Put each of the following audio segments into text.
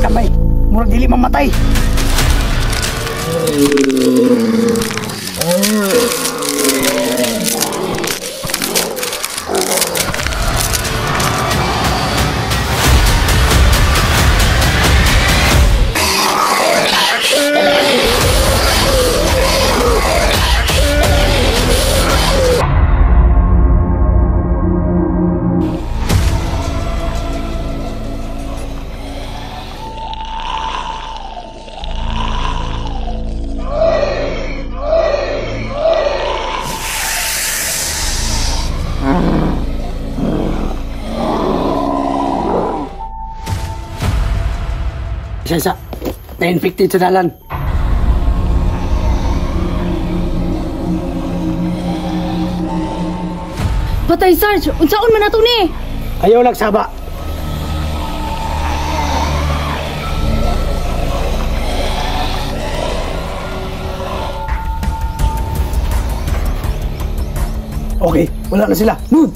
Kamay, murag dili mamatay. Isa, na-infected sa dalan. Patay, Sarge! Unsaon man nato ni? Ayaw lang saba. Okay, wala na sila. Move!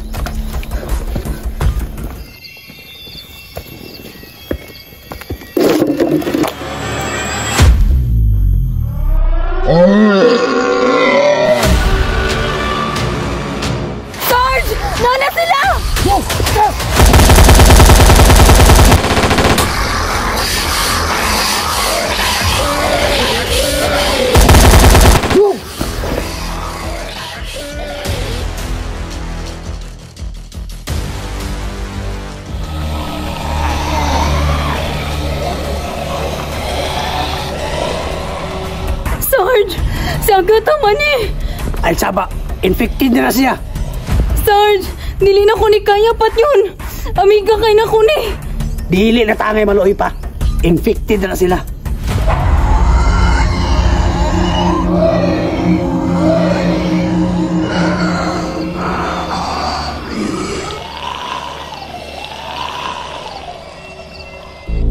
Sarge! Nana sila! Move! Stop! Move! Sarge! Si Agatha man eh! Ay, saba! Infected na na siya! Sarge! Dili na ko ni kaya pat yun! Amiga kay na ko ni! Dili na tangay maluoy pa! Infected na na sila!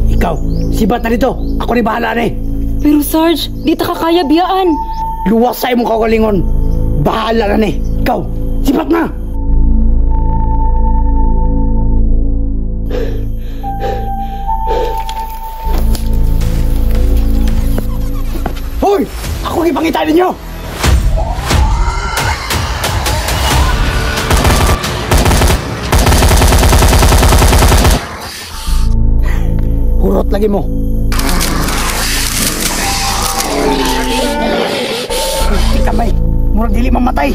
Ikaw, sibat na dito! Ako ni bahala na eh! Pero Sarge, di ta kakaya biyaan! Luwas sa imong kaugalingon! Bahala na ni! Ikaw, sibat na! Hoy! Ako ipangita ninyo! Hurot lagi mo! Di kamay! Murag dili mamatay!